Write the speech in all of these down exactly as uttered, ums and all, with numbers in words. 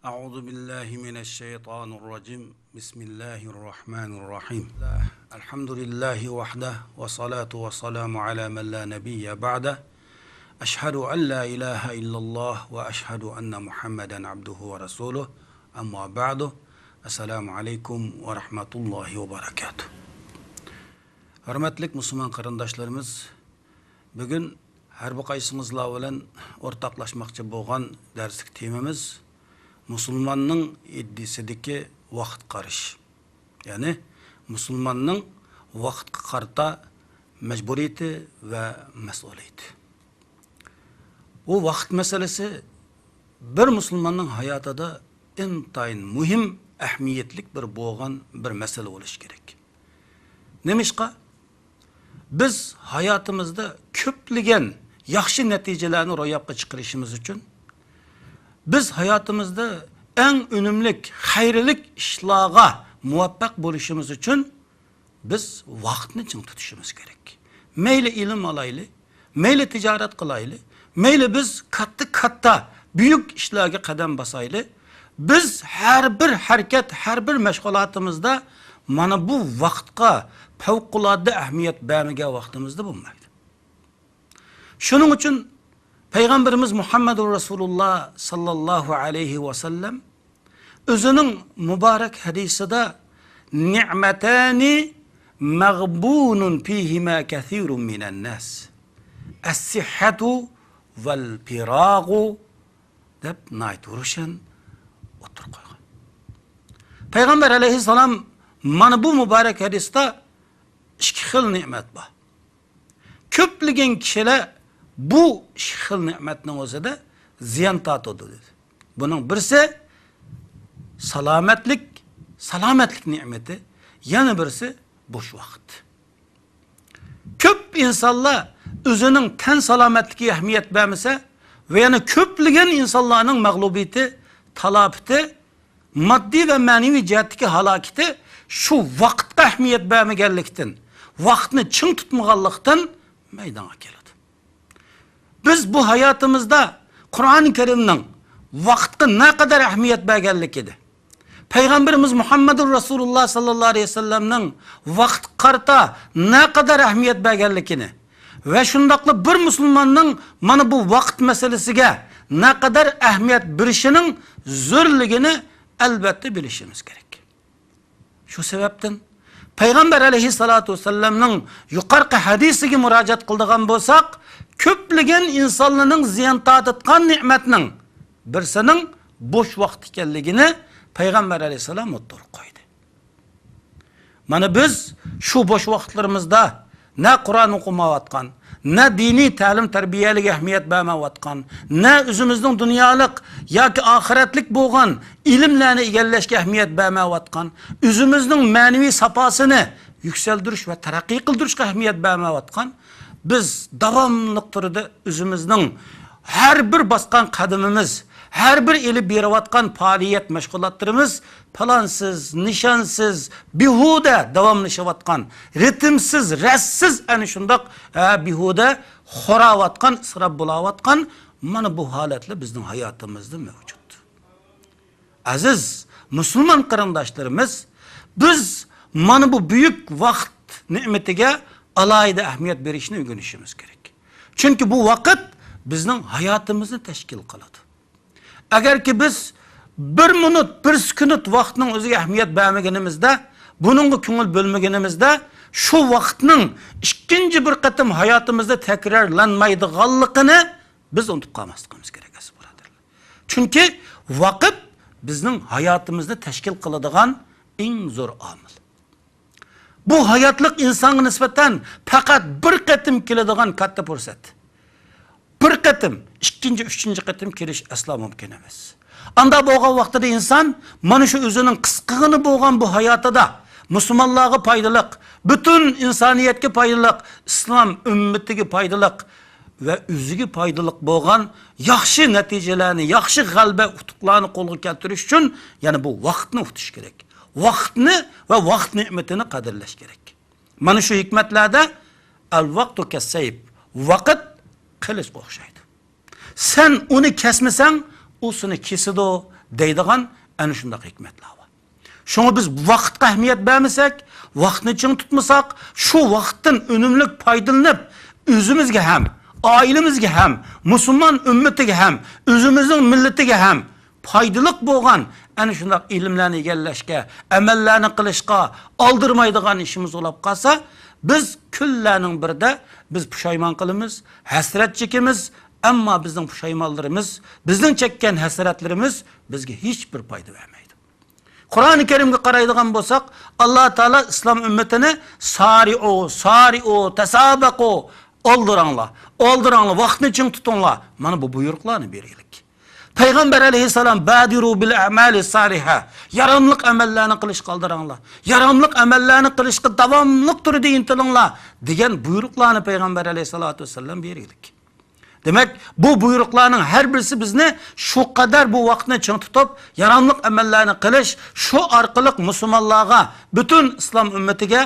أعوذ بالله من الشيطان الرجيم. بسم الله الرحمن الرحيم. الحمد لله وحده والصلاة والسلام على من لا نبي بعده. أشهد أن لا إله إلا الله وأشهد أن محمدا عبده ورسوله. أما بعد. السلام عليكم ورحمة الله وبركاته. ھۆرمەتلىك مۇسۇلمان قېرىنداشلىرىمىز، بۈگۈن ھەر بىر قايسىڭىزلار بىلەن ئورتاقلاشماقچى بولغان دەرسلىك تېمىمىز مۇسۇلماننىڭ ئىدىيىسىدىكى ۋاقىت قارىشى. يەنى مۇسۇلماننىڭ ۋاقىتقا قارىتا مەجبۇرىيىتى ۋە مەسئۇلىيىتى. بۇ ۋاقىت مەسىلىسى بىر مۇسۇلماننىڭ ھاياتىدا ئىنتايىن مۇھىم، ئەھمىيەتلىك بىر بولغان بىر مەسىلە بولۇشى كېرەك. نېمىشقا؟ بىز ھاياتىمىزدا كۆپلىگەن ياخشى نەتىجىلەرنى روياپقا چىقىرىشىمىز ئۈچۈن، بىز ھاياتىمىزدا ئەڭ ئۈنۈملۈك، خەيرلىك ئىشلارغا مۇۋەپپەق بولۇشىمىز ئۈچۈن بىز ۋاقىتنى چىڭ تۇتۇشىمىز كېرەك. مەيلى ئىلىم ئالايلى، مەيلى تىجارەت قىلايلى، مەيلى بىز كاتتا-كاتتا، بۈيۈك ئىشلارغا قەدەم باسايلى، بىز ھەر بىر ھەرىكەت، ھەر بىر مەشغۇلاتىمىزدا مانا بۇ ۋاقىتقا پەۋقۇلئاددە ئەھمىيەت بەرمىگەن ۋاقتىمىزدا بولمايدۇ. شۇنىڭ ئۈچۈن پەيغەمبىرىمىز مۇھەممەدۇر رەسۇلۇللا ساللاللاھۇ ئەلەيھى ۋەسەللەم ئۆزىنىڭ مۇبارەك ھەدىسىدە، نىئمەتانى مەغبۇنۇن فىھىما كەسىرۇن مىنەنناس، ئەسسىھھەتۇ ۋەل پىراغۇ، دەپ ناھايىتى روشەن ئوتتۇرىغا قويغان. پەيغەمبەر ئەلەيھىسسالام مانا بۇ مۇبارەك ھەدىستە ئىككى خىل نېمەت بار. كۆپلىگەن كىشىلەر بۇ ئىككى خىل نېمەتنىڭ ئۆزىدە زىيان تارتىدۇ دېدى. بۇنىڭ بىرسى سالامەتلىك، سالامەتلىك نېمىتى، يەنە بىرسى بوش ۋاقىت. كۆپ ئىنسانلار ئۆزىنىڭ تەن سالامەتلىكىگە ئەھمىيەت بەرمىسە ۋە يەنە كۆپلىگەن ئىنسانلارنىڭ مەغلۇبىيىتى، تالاپىتى، ماددىي ۋە مەنىۋى جەھەتتىكى ھالاكىتى شۇ ۋاقىتقا ئەھمىيەت بەرمىگەنلىكتىن، ۋاقىتنى چىڭ تۇتمىغانلىقتىن مەيدانغا كېلىدۇ. بىز بۇ ھاياتىمىزدا قۇرئان كەرىمنىڭ ۋاقىتقا نەقەدەر ئەھمىيەت بەرگەنلىكىدە، پەيغەمبىرىمىز مۇھەممەدۇر رەسۇلۇللا ساللاللاھۇ ئەلەيھى ۋەسەللەمنىڭ ۋاقىتقا قارىتا نەقەدەر ئەھمىيەت بەرگەنلىكىنى ۋە شۇنداقلا بىر مۇسۇلماننىڭ مانا بۇ ۋاقىت مەسىلىسىگە نەقەدەر ئەھمىيەت بېرىشىنىڭ زۆرلۈكىنى ئەلۋەتتە بىلىشىمىز كېرەك. شۇ سەۋەبتىن پەيغەمبەر ئەلەيھىسسالاتۇ ۋەسسالامنىڭ يۇقىرىقى ھەدىسىگە مۇراجىئەت قىلىدىغان بولساق، كۆپلىگەن ئىنسانلارنىڭ زىيان تارتىدىغان نېمەتنىڭ بىرسىنىڭ بوش ۋاقىت ئىكەنلىكىنى پەيغەمبەر ئەلەيھىسسالام ئوتتۇرىغا قويدى. مانا بىز شۇ بوش ۋاقىتلىرىمىزدا نە قۇرئان ئوقۇمايۋاتقان، نە دىنىي تەلىم-تەربىيەلىك ئەھمىيەت بەرمەيۋاتقان، نە ئۆزىمىزنىڭ دۇنيالىق ياكى ئاخىرەتلىك بولغان ئىلىملەرنى ئىگىلەشكە ئەھمىيەت بەرمەيۋاتقان، ئۆزىمىزنىڭ مەنىۋى ساپاسىنى يۈكسەلدۈرۈش ۋە تەرەققىي قىلدۇرۇشقا ئەھمىيەت بەرمەيۋاتقان، بىز داۋاملىق تۈردە ئۆزىمىزنىڭ ھەر بىر باسقان قەدىمىمىز، ھەر بىر ئېلىپ بېرىۋاتقان پائالىيەت مەشغۇلاتلىرىمىز پىلانسىز، نىشانسىز، بىھۇدە داۋاملىشىۋاتقان، رىتىمسىز، رەتسىز، ئەنە شۇنداق، ئە، بىھۇدە خوراۋاتقان، ئىسراپ بولاۋاتقان مانا بۇ ھالەتلەر بىزنىڭ ھاياتىمىزدا مەۋجۇت. ئەزىز مۇسۇلمان قېرىنداشلىرىمىز، بىز مانا بۇ بۈيۈك ۋاقىت نېمىتىگە ئالاھىدە ئەھمىيەت بېرىشنى ئۆگىنىشىمىز كېرەك. چۈنكى بۇ ۋاقىت بىزنىڭ ھاياتىمىزنى تەشكىل قىلىدۇ. ئەگەركى بىز بىر مىنۇت، بىر سېكۇنت ۋاقىتنىڭ ئۆزىگە ئەھمىيەت بەرمىگىنىمىزدە، بۇنىڭغا كۆڭۈل بۆلمىگىنىمىزدە، شۇ ۋاقىتنىڭ ئىككىنچى بىر قېتىم ھاياتىمىزدا تەكرارلانمايدىغانلىقىنى بىز ئۇنتۇپ قالماسلىقىمىز كېرەك، ئەزىز بۇرادەرلەر. چۈنكى ۋاقىت بىزنىڭ ھاياتىمىزنى تەشكىل قىلىدىغان ئەڭ زور ئامىل. بۇ ھاياتلىق ئىنسانغا نىسبەتەن پەقەت بىر قېتىم كېلىدىغان كاتتا پۇرسەت. بىر قېتىم، ئىككىنچى، ئۈچىنچى قېتىم كېلىش ئەسلا مۇمكىن ئەمەس. ئاندا بولغان ۋاقتىدا ئىنسان مانا شۇ ئۆزىنىڭ قىسقىغىنە بولغان بۇ ھاياتىدا مۇسۇلمانلارغا پايدىلىق، پۈتۈن ئىنسانىيەتكە پايدىلىق، ئىسلام ئۈممىتىگە پايدىلىق ۋە ئۆزىگە پايدىلىق بولغان ياخشى نەتىجىلەرنى، ياخشى غەلىبە، ئۇتۇقلارنى قولغا كەلتۈرۈش ئۈچۈن يەنە بۇ ۋاقىتنى ئۇتۇش كېرەك. ۋاقىتنى ۋە ۋاقىت نېمىتىنى قەدىرلەش كېرەك. مانا شۇ ھېكمەتلەردە، ئەل ۋاقتۇ كەسسەيپ، ۋاقىت قىلىچقا ئوخشايدۇ. سەن ئۇنى كەسمىسەڭ، ئۇ سېنى كېسىدۇ، دەيدىغان ئەنە شۇنداق ھېكمەتلەر بار. شۇڭا بىز ۋاقىتقا ئەھمىيەت بەرمىسەك، ۋاقىتنى چىڭ تۇتمىساق، شۇ ۋاقىتتىن ئۈنۈملۈك پايدىلىنىپ، ئۆزىمىزگە ھەم، ئائىلىمىزگە ھەم، مۇسۇلمان ئۈممىتىگە ھەم، ئۆزىمىزنىڭ مىللىتىگە ھەم پايدىلىق بولغان ئەنە شۇنداق ئىلىملەرنى ئىگىلەشكە، ئەمەللەرنى قىلىشقا ئالدىرىمايدىغان ئىشىمىز بولۇپ قالسا، بىز كۈنلەرنىڭ بىرىدە بىز پۇشايمان قىلىمىز، ھەسرەت چېكىمىز، ئەمما بىزنىڭ پۇشايمانلىرىمىز، بىزنىڭ چەككەن ھەسرەتلىرىمىز بىزگە ھېچ بىر پايدا بەرمەيدۇ. قۇرئانى كەرىمگە قارايدىغان بولساق، ئاللا تائالا ئىسلام ئۈممىتىنى «سارىئۇ، سارىئۇ، تەسابەقۇ»، ئالدىراڭلار، ئالدىراڭلار، ۋاقىتنى چىڭ تۇتۇڭلار. مانا بۇ بۇيرۇقلارنى بېرىگلىك. پەيغەمبەر ئەلەيھىسسالام «بادىرۇ بىل ئەمالى سالىھە»، ياراملىق ئەمەللەرنى قىلىشقا ئالدىراڭلار. ياراملىق ئەمەللەرنى قىلىشقا داۋاملىق تۈردە ئىنتىلىڭلار دېگەن بۇيرۇقلارنى پەيغەمبەر ئەلەيھىسسالاتۇ ۋەسسالام بېرىگلىك. دېمەك، بۇ بۇيرۇقلارنىڭ ھەر بىرسى بىزنى شۇ قەدەر بۇ ۋاقىتنى چىڭ تۇتۇپ، ياراملىق ئەمەللەرنى قىلىش، شۇ ئارقىلىق مۇسۇلمانلارغا، پۈتۈن ئىسلام ئۈممىتىگە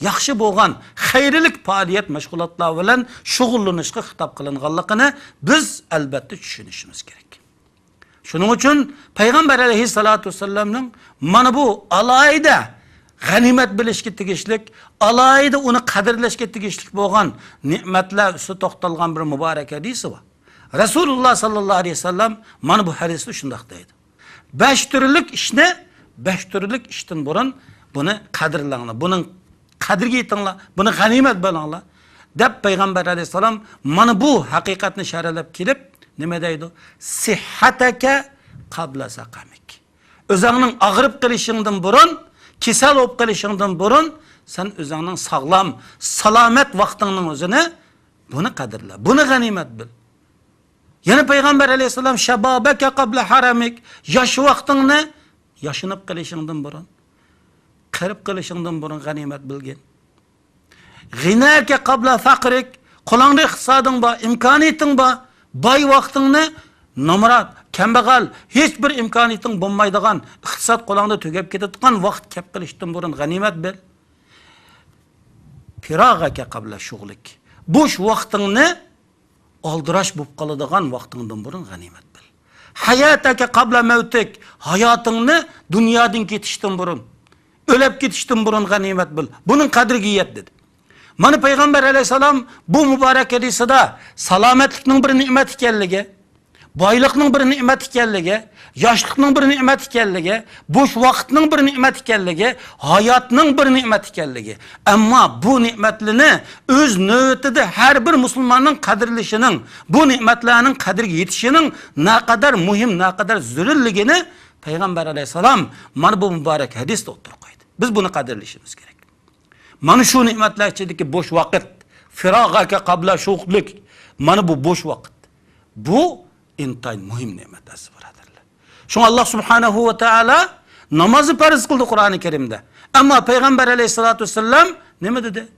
ياخشى بولغان خەيرلىك پائالىيەت، مەشغۇلاتلار بىلەن شۇغۇللىنىشقا خىتاب قىلىنغانلىقىنى بىز، ئەلبەتتە، چۈشىنىشىمىز كېرەك. شۇنىڭ ئۈچۈن پەيغەمبەر ئەلەيھىسسالاتۇ ۋەسسالامنىڭ مانا بۇ ئالاھىدە غەنىيمەت بىلىشكە تېگىشلىك، ئالاھىدە ئۇنى قەدىرلەشكە تېگىشلىك بولغان نېمەتلەر ئۈستىدە توختالغان بىر مۇبارەك ھەدىسى بار. رەسۇلۇللا ساللاللاھۇ ئەلەيھى ۋەسەللەم مانا بۇ ھەدىستە شۇنداق دەيدۇ: «بەش تۈرلۈك ئىشنى، بەش تۈرلۈك ئىشتىن بۇرۇن بۇنى قەدىرلەڭلار، بۇنىڭ قەدرىگە يېتىڭلار، بۇنى غەنىيمەت بىلىڭلار» دەپ، پەيغەمبەر ئەلەيھىسسالام مانا بۇ ھەقىقەتنى شەرھلەپ كېلىپ نېمە دەيدۇ؟ «سىھھەتەكە قابلە سەقەمىك». ئۆزۈڭنىڭ ئاغرىپ قېلىشىڭدىن بۇرۇن، كېسەل بولۇپ قېلىشىڭدىن بۇرۇن سەن ئۆزۈڭنىڭ ساغلام، سالامەت ۋاقتىڭنىڭ ئۆزىنى، بۇنى قەدىرلە، بۇنى غەنىيمەت بىل. يەنە پەيغەمبەر ئەلەيھىسسالام «شەبابەكە قابلە ھەرەمىك»، ياش ۋاقتىڭنى، ياشىنىپ قېلىشىڭدىن بۇرۇن، قېرىپ قېلىشىڭدىن بۇرۇن غەنىيمەت بىلگىن. «غىناكە قابلە فەقرىك»، قولۇڭدا ئىقتىسادىڭ بار، ئىمكانىيىتىڭ بار، باي ۋاقتىڭنى نامرات، كەمبەغەل، ھېچ بىر ئىمكانىيىتىڭ بولمايدىغان، ئىقتىساد قولۇڭدا تۈگەپ كېتىدىغان ۋاقىت كەپ قېلىشتىن بۇرۇن غەنىيمەت بىل. «پىراغەكە قابلە شۇغلىك»، بوش ۋاقتىڭنى ئالدىراش بولۇپ قالىدىغان ۋاقتىڭدىن بۇرۇن غەنىيمەت بىل. «ھاياتەكە قابلە مەۋتىك»، ھاياتىڭنى دۇنيادىن كېتىشتىن بۇرۇن، ئۆلۈپ كېتىشتىن بۇرۇن غەنىيمەت بىل. بۇنىڭ قەدرىگە يەت، دېدى. مانا پەيغەمبەر ئەلەيھىسسالام بۇ مۇبارەك ھەدىسىدە سالامەتلىكنىڭ بىر نېمەت ئىكەنلىكى، بايلىقنىڭ بىر نېمەت ئىكەنلىكى، ياشلىقنىڭ بىر نېمەت ئىكەنلىكى، بوش ۋاقىتنىڭ بىر نېمەت ئىكەنلىكى، ھاياتنىڭ بىر نېمەت ئىكەنلىكى. ئەمما بۇ نېمەتلىرىنى ئۆز نۆۋىتىدە ھەر بىر مۇسۇلماننىڭ قەدىرلىشىنىڭ، بۇ نېمەتلەرنىڭ قەدرىگە يېتىشىنىڭ نەقەدەر مۇھىم، نەقەدەر زۆرۈرلۈكىنى پەيغەمبەر ئەلەيھىسسالام مانا بۇ مۇبارەك ھەدىستە ئوتتۇرىغا قويدى. بىز بۇنى قەدىرلىشىمىز كېرەك. مانا شۇ نېمەتلەر ئىچىدىكى بوش ۋاقىت، فىراغەكە قابلە شۇغلىك، مانا بۇ بوش ۋاقىت. بۇ ئىنتايىن مۇھىم نېمەت، ئەزىز بۇرادەرلەر. شۇڭا ئاللا سۇبھانەھۇ ۋە تائالا نامازنى پەرز قىلدى قۇرئانى كەرىمدە. ئەمما پەيغەمبەر ئەلەيھىسسالاتۇ ۋەسسالام نېمە دېدى؟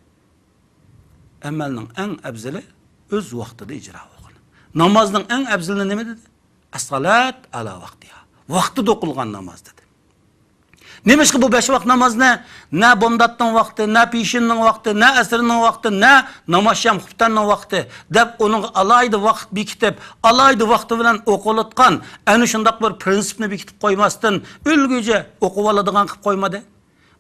ئەمەلنىڭ ئەڭ ئەۋزىلى ئۆز ۋاقتىدا ئىجرا بولغىنى. نامازنىڭ ئەڭ ئەۋزىلىنى نېمە دېدى؟ «ئەسسالات ئەلا ۋاقتىھا»، ۋاقتىدا ئوقۇلغان ناماز دېدى. نېمىشقا بۇ بەش ۋاق نامازنى نە بامداتنىڭ ۋاقتى، نە پېشىننىڭ ۋاقتى، نە ئەسىرنىڭ ۋاقتى، نە نامازشام خۇپتەننىڭ ۋاقتى دەپ ئۇنىڭغا ئالاھىدە ۋاقىت بېكىتىپ، ئالاھىدە ۋاقتى بىلەن ئوقۇلۇۋاتقان ئەنە شۇنداق بىر پرىنسىپنى بېكىتىپ قويماستىن، ئۆلگۈچە ئوقۇۋالىدىغان قىلىپ قويمىدى.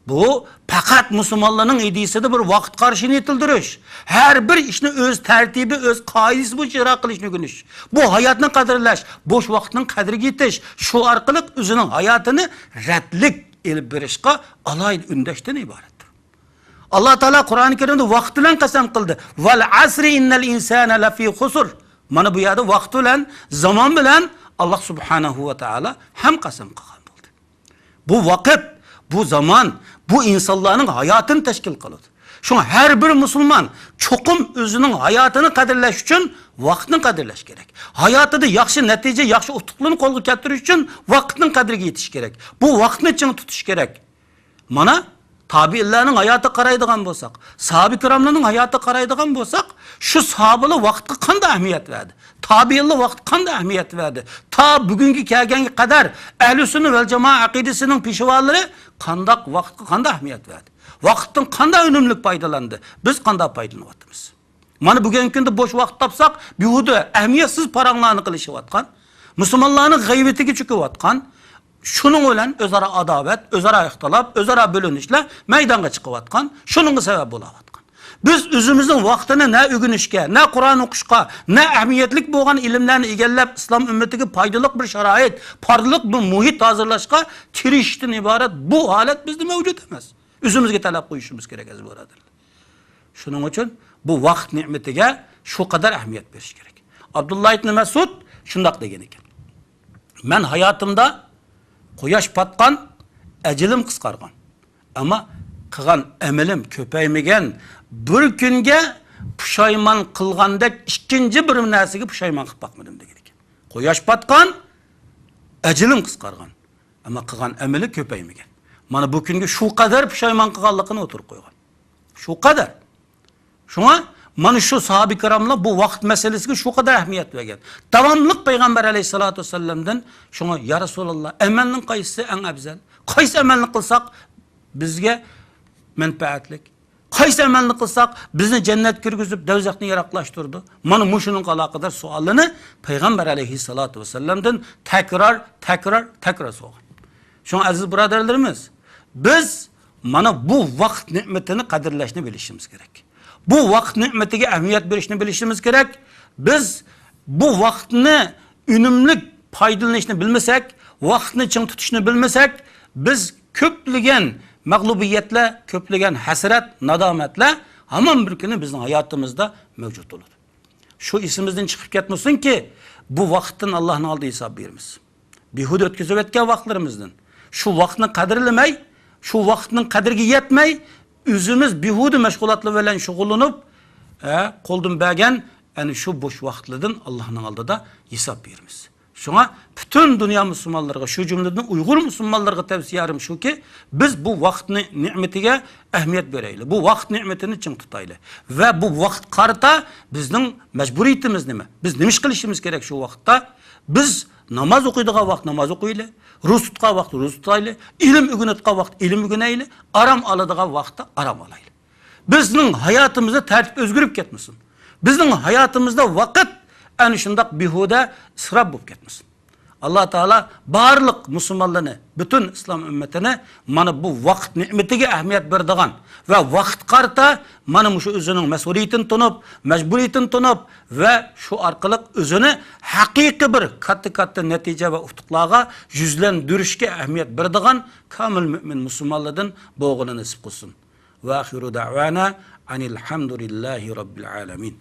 بۇ پەقەت مۇسۇلمانلارنىڭ ئىدىيىسىدە بىر ۋاقىت قارىشىنى يېتىلدۈرۈش، ھەر بىر ئىشنى ئۆز تەرتىپى، ئۆز قائىدىسى بويىچە ئىجرا قىلىشنى ئۆگىنىش، بۇ ھاياتنى قەدىرلەش، بوش ۋاقىتنىڭ قەدرىگە يېتىش، شۇ ئارقىلىق ئۆزىنىڭ ھاياتىنى رەتلىك ئېلىپ بېرىشقا ئالاھىدە ئۈندەشتىن ئىبارەتتۇر. ئاللا تائالا قۇرئانى كەرىمدە ۋاقىت بىلەن قەسەم قىلدى. «ۋەل ئەسرى ئىننەل ئىنسانە لەفى خۇسۇر.» مانا بۇ يەردە ۋاقىت بىلەن، زامان بىلەن ئاللا سۇبھانەھۇ ۋە تائالا ھەم قەسەم قىلغان بولدى. بۇ ۋاقىت، بۇ زامان، بۇ ئىنسانلارنىڭ ھاياتىنى تەشكىل قىلىدۇ. شۇڭا ھەر بىر مۇسۇلمان چوقۇم ئۆزىنىڭ ھاياتىنى قەدىرلەش ئۈچۈن ۋاقىتنى قەدىرلەش كېرەك. ھاياتىدا ياخشى نەتىجە، ياخشى ئۇتۇقلارنى قولغا كەلتۈرۈش ئۈچۈن ۋاقىتنىڭ قەدرىگە يېتىش كېرەك. بۇ ۋاقىتنى چىڭ تۇتۇش كېرەك. مانا، تابىئىنلارنىڭ ھاياتىغا قارايدىغان بولساق، ساھابە كىراملارنىڭ ھاياتىغا قارايدىغان بولساق، شۇ ساھابىلار ۋاقىتقا قانداق ئەھمىيەت بەردى؟ تابىئىنلار ۋاقىتقا قانداق ئەھمىيەت بەردى؟ تا بۈگۈنگە كەلگەنگە قەدەر ئەھلى سۈننە ۋەل جامائە ئەقىدىسىنىڭ پېشۋالىرى قانداق ۋاقىتقا قانداق ئەھمىيەت بەردى؟ ۋاقىتتىن قانداق ئۈنۈملۈك پايدىلاندى؟ بىز قانداق پايدىلىنىۋاتىمىز؟ مانا بۈگۈنكى كۈندە بوش ۋاقىت تاپساق، بىھۇدە، ئەھمىيەتسىز پاراڭلارنى قىلىشىۋاتقان، مۇسۇلمانلارنىڭ غەيۋىتىگە چۆكۈۋاتقان، شۇنىڭ بىلەن ئۆزئارا ئاداۋەت، ئۆزئارا ئىختىلاپ، ئۆزئارا بۆلۈنۈشلەر مەيدانغا چىقىۋاتقان، شۇنىڭغا سەۋەب بولاۋاتقان. بىز ئۆزىمىزنىڭ ۋاقتىنى نە ئۆگىنىشكە، نە قۇرئان ئوقۇشقا، نە ئەھمىيەتلىك بولغان ئىلىملەرنى ئىگىلەپ، ئىسلام ئۈممىتىگە پايدىلىق بىر شارائىت، پارلىق بىر مۇھىت ھازىرلاشقا تىرىشىشتىن ئىبارەت بۇ ھالەت بىزدە مەۋجۇت ئەمەس. ئۆزىمىزگە تەلەپ قويۇشىمىز كېرەك، ئەزىز بۇرادەرلەر. شۇنىڭ ئۈچۈن بۇ ۋاقىت نېمىتىگە شۇ قەدەر ئەھمىيەت بېرىش كېرەك. ئابدۇللا ئىبن مەسئۇد شۇنداق دېگەن ئىكەن: مەن ھاياتىمدا قۇياش پاتقان، ئەجىلىم قىسقارغان، ئەمما قىلغان ئەمىلىم كۆپەيمىگەن، بىر كۈنگە پۇشايمان قىلغاندەك ئىككىنچى بىر نەرسىگە پۇشايمان قىلىپ باقمىدىم، دېگەن ئىكەن. قۇياش پاتقان، ئەجىلىم قىسقارغان، ئەمما قىلغان ئەمىلى كۆپەيمىگەن. مانا بۇ كۈنگە شۇ قەدەر پۇشايمان قىلغانلىقىنى ئوتتۇرىغا قويغان. شۇ قەدەر. شۇڭا مانا شۇ ساھابە كىراملار بۇ ۋاقىت مەسىلىسىگە شۇ قەدەر ئەھمىيەت بەرگەن. داۋاملىق پەيغەمبەر ئەلەيھىسسالاتۇ ۋەسسالامدىن شۇڭا، يا رەسۇلاللا، ئەمەلنىڭ قايسىسى ئەڭ ئەۋزەل؟ قايسى ئەمەلنى قىلساق بىزگە مەنپەئەتلىك؟ قايسى ئەمەلنى قىلساق بىزنى جەننەتكە كىرگۈزۈپ، دوزاختىن يىراقلاشتۇرىدۇ؟ مانا مۇشۇنىڭغا ئالاقىدار سوئاللىرىنى پەيغەمبەر ئەلەيھىسسالاتۇ ۋەسسالامدىن تەكرار، تەكرار، تەكرار سورىغان. شۇڭا ئەزىز بۇرادەرلىرىمىز، بىز مانا بۇ ۋاقىت نېمىتىنى قەدىرلەشنى بىلىشىمىز كېرەك. بۇ ۋاقىت نېمىتىگە ئەھمىيەت بېرىشنى بىلىشىمىز كېرەك. بىز بۇ ۋاقىتنى ئۈنۈملۈك پايدىلىنىشنى بىلمىسەك، ۋاقىتنى چىڭ تۇتۇشنى بىلمىسەك، بىز كۆپلىگەن مەغلۇبىيەتلەر، كۆپلىگەن ھەسرەت، نادامەتلەر ھامان بىر كۈنى بىزنىڭ ھاياتىمىزدا مەۋجۇت بولىدۇ. شۇ ئېسىمىزدىن چىقىپ كەتمىسۇنكى، بۇ ۋاقىتتىن ئاللانىڭ ئالدىدا ھېساب بېرىمىز. بىھۇدە ئۆتكۈزۈۋەتكەن ۋاقىتلىرىمىزدىن، شۇ ۋاقىتنى قەدىرلىمەي، شۇ ۋاقىتنىڭ قەدرىگە يەتمەي، ئۆزىمىز بىھۇدە مەشغۇلاتلار بىلەن شۇغۇللىنىپ، ئە، قولدىن بەرگەن ئەنە شۇ بوش ۋاقىتلاردىن ئاللانىڭ ئالدىدا ھېساب بېرىمىز. شۇڭا پۈتۈن دۇنيا مۇسۇلمانلىرىغا، شۇ جۈملىدىن ئۇيغۇر مۇسۇلمانلىرىغا تەۋسىيەم شۇكى، بىز بۇ ۋاقىتنى، نېمىتىگە ئەھمىيەت بېرەيلى. بۇ ۋاقىت نېمىتىنى چىڭ تۇتايلى. ۋە بۇ ۋاقىتقا قارىتا بىزنىڭ مەجبۇرىيىتىمىز نېمە؟ بىز نېمە ئىش قىلىشىمىز كېرەك شۇ ۋاقىتتا؟ بىز ناماز ئوقۇيدىغان ۋاقىت ناماز ئوقۇيلى، روزا تۇتقان ۋاقىت روزا تۇتايلى، ئىلىم ئۆگىنىۋاتقان ۋاقىت ئىلىم ئۆگىنەيلى، ئارام ئالىدىغان ۋاقىتتا ئارام ئالايلى. بىزنىڭ ھاياتىمىزدا تەرتىپ ئۆزگىرىپ كەتمىسۇن. بىزنىڭ ھاياتىمىزدا ۋاقىت ئەنە شۇنداق بىھۇدە ئىسراپ بولۇپ كەتمىسۇن. ئاللا تائالا بارلىق مۇسۇلمانلارنى، پۈتۈن ئىسلام ئۈممىتىنى مانا بۇ ۋاقىت نېمىتىگە ئەھمىيەت بېرىدىغان ۋە ۋاقىتقا قارىتا مانا مۇشۇ ئۆزىنىڭ مەسئۇلىيىتىنى تونۇپ، مەجبۇرىيىتىنى تونۇپ ۋە شۇ ئارقىلىق ئۆزىنى ھەقىقىي بىر كاتتا-كاتتا نەتىجە ۋە ئۇتۇقلارغا يۈزلەندۈرۈشكە ئەھمىيەت بېرىدىغان كامىل مۆمىن مۇسۇلمانلاردىن بولغىنى نېسىپ قىلسۇن. ۋە ئاخىرۇ دەئۋانا ئەنىل ھەمدۇلىللاھى رەببىل ئالەمىن.